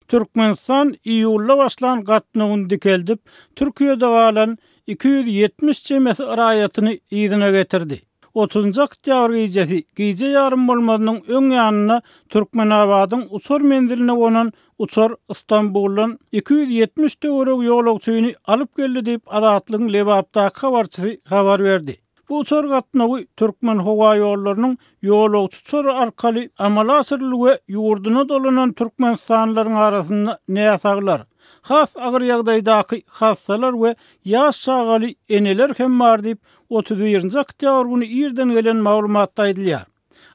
Türkmenistan iýulda başlan gatnawyny dikeldip, Türkiýede galan 270 çemesi raýatyny yzyna getirdi. Otuzynjy oktýabr gijesi, gije ýarym bolmazynyň öň ýanynda Türkmenabadyň uçar menziline gonan uçar Stambuldan 270 töweregi ýolagçyny alyp geldi diýip, Azatlygyň Lebapdaky habarçysy habar berdi. Bu uçar gatnawy Türkmenhowaýollarynyň ýolagçy uçary arkaly amala aşyryldy we ýurduna dolanan türkmenistanlylaryň arasynda näsaglar, has agyr ýagdaýdaky hassalar we ýaş çagaly eneler hem bar diýip, 31-nji oktýabr güni irden gelen maglumatda aýdylýar.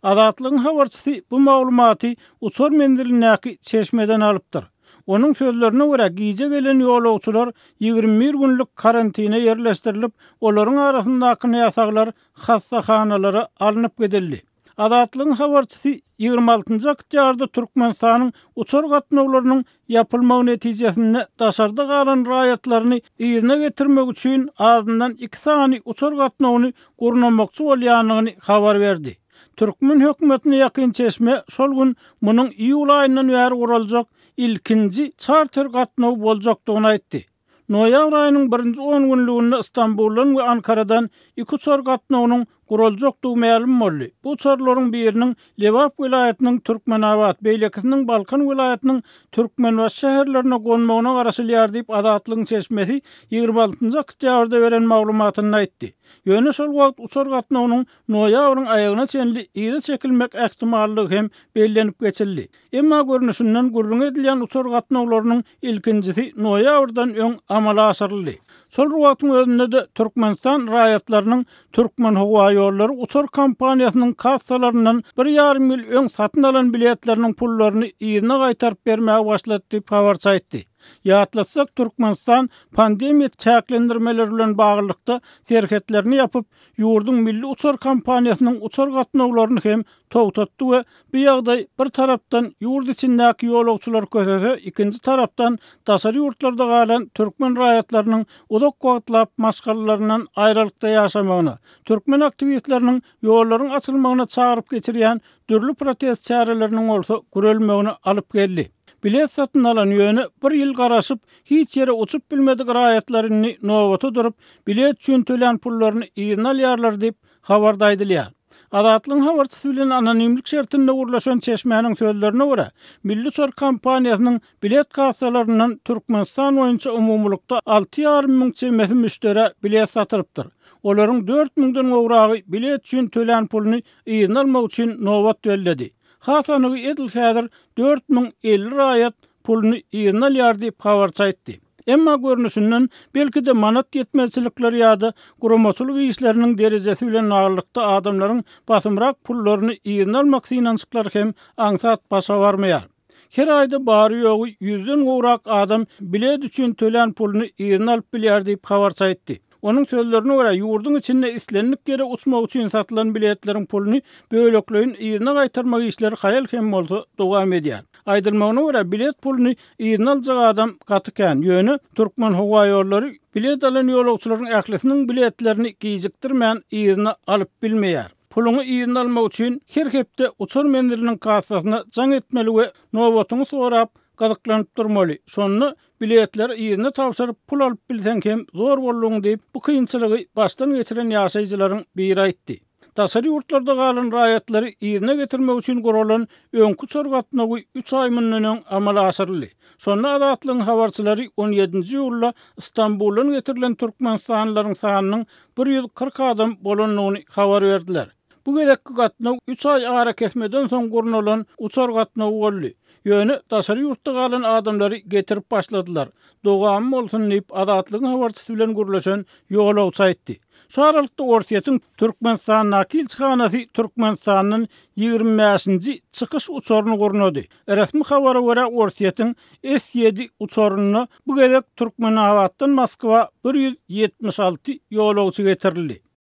Azatlygyň habarçysy bu maglumaty uçar menzilindäki çeşmeden alypdyr. Onuň sözlerine görä, gije gelen ýolagçylar 21 günlük karantine ýerleşdirilip, olaryň arasyndaky näsaglar hassahanalara alnyp gidildi. Azatlygyň habarçysy 26-njy oktýarda Türkmenistanyň uçar gatnawlarynyň ýapylmagy netijesinde daşarda galan raýatlaryny yzyna getirmek üçin azyndan iki sany uçar gatnawyny gurnamakçy bolýandygyny habar berdi. Türkmen hökümetine ýakyn çeşme şol gün munuň iýul aýyndan bäri guraljak ilkinji çarter gatnawy boljakdygyny aýtdy. Noýabr aýynyň birinji on günlüginde Stambuldan we Ankaradan iki uçar gatnawynyň guraljakdygy mälim boldy. Bu uçarlaryň biriniň Lebap welaýatynyň Türkmenabat, beýlekisiniň Balkan welaýatynyň Türkmenbaşy şäherlerine gonmagyna garaşylýar diýip, Azatlygyň çeşmesi 26 njy oktýabrda beren maglumatynda aýtdy. Ýöne şol wagt uçar gatnawynyň noýabryň aýagyna çenli yza çekilmek ähtimallygy hem bellenip geçildi. Emma görnüşinden gürrüňi edilýän uçar gatnawlarynyň ilkinjisi noýabrdan öň amala aşyryldy. Şol bir wagtyň özünde-de Türkmenistan raýatlarynyň Türkmenhowaýollary uçar kompaniýasynyň kassalaryndan bir ýarym ýyl öň satyn alan biletleriniň pullaryny yzyna gaýtaryp bermäge başlady diýip, habarçy aýtdy. Ýatlatsak, Türkmenistan pandemiýa çäklendirmeleri bilen baglylykda serhetlerini ýapyp, ýurduň milli uçar kompaniýasynyň uçar gatnawlaryny hem togtatdy we bu ýagdaý bir tarapdan ýurt içindäki ýolagçylary kösese, ikinji tarapdan daşary ýurtlarda galan türkmen raýatlarynyň uzak wagtlap maşgalalaryndan aýralykda ýaşamagyna, türkmen aktiwistleriniň ýollaryň açylmagyna çagyryp geçirýän dürli protest çäreleriniň bolsa gürelmegine alyp geldi. Bilet satyn alan, ýöne bir ýyl garaşyp, hiç ýere uçup bilmedik raýatlar indi nobata durup, bilet üçin tölän pullaryny yzyna alýarlar diýip, habarda aýdylýar. Azatlygyň habarçysy bilen anonimlik şertinde gürleşen çeşmäniň sözlerine görä, Milli uçar kompaniýasynyň bilet kassalaryndan Türkmenistan boýunça umumylykda 6,5 müň çemesi müşderä bilet satylypdyr. Olaryň dört müňden gowragy bilet üçin tölän puluny yzyna almak üçin nobat belledi. Has anygy edil häzir 4050 raýat puluny yzyna alýar diýip, habarçy aýtdy. Emma görnüşinden, belki-de manat ýetmezçilikleri ýa-da guramaçylyk işleriniň derejesi bilen baglylykda adamlaryň basymrak pullaryny yzyna almak synanyşyklary hem aňsat başa barmaýar. Her aýda bary-ýogy ýüzden gowrak adam bilet üçin tölän puluny yzyna alyp bilýär diýip, habarçy aýtdy. Onuň sözlerine görä, ýurduň içinde islendik ýere uçmak üçin satylan biletleriň puluny bölekleýin yzyna gaýtarmak işleri haýal hem bolsa dowam edýär. Aýdylmagyna görä, bilet puluny yzyna aljak adam gaty kän, ýöne Türkmenhowaýollary bilet alan ýolagçylaryň ählisiniň biletlerini gijikdirmän yzyna alyp bilmeýär. Puluňy yzyna almak üçin her hepde uçar menziliniň kassasyna jaň etmeli we nobatyňy sorap, gyzyklanyp durmaly. Şonda Biletleri yzyna tabşyryp, pul alyp bilseň hem zor boldugyň diýip, bu kynçylygy başdan geçiren ýaşaýjylaryň biri aýtdy. Daşary ýurtlarda galan raýatlary yzyna getirmek üçin guralan öňki uçar gatnawy üç aý mundan öň amala aşyryldy. Şonda Azatlygyň habarçylary on ýedinji iýulda Stambuldan getirilen türkmenistanlylaryň sanynyň 140 adam bolandygyny habar berdiler. Bu gezekki gatnaw üç aý arakesmeden soň gurnalan uçar gatnawy boldy. Ýöne daşary ýurtda galan adamlary getirip başladylar. Dogamy bolsun diýip, Azatlygyň habarçysy bilen gürleşen ýolagçy aýtdy. Şu aralykda Orsýetiň Türkmenistandaky ilçihanasy Türkmenistandan 25-nji çykyş uçaryny gurnady. Resmi habara görä, Orsýetiň S-ýedi uçarynda bu gezek Türkmenabatdan Moskwa 176 ýolagçy getirildi.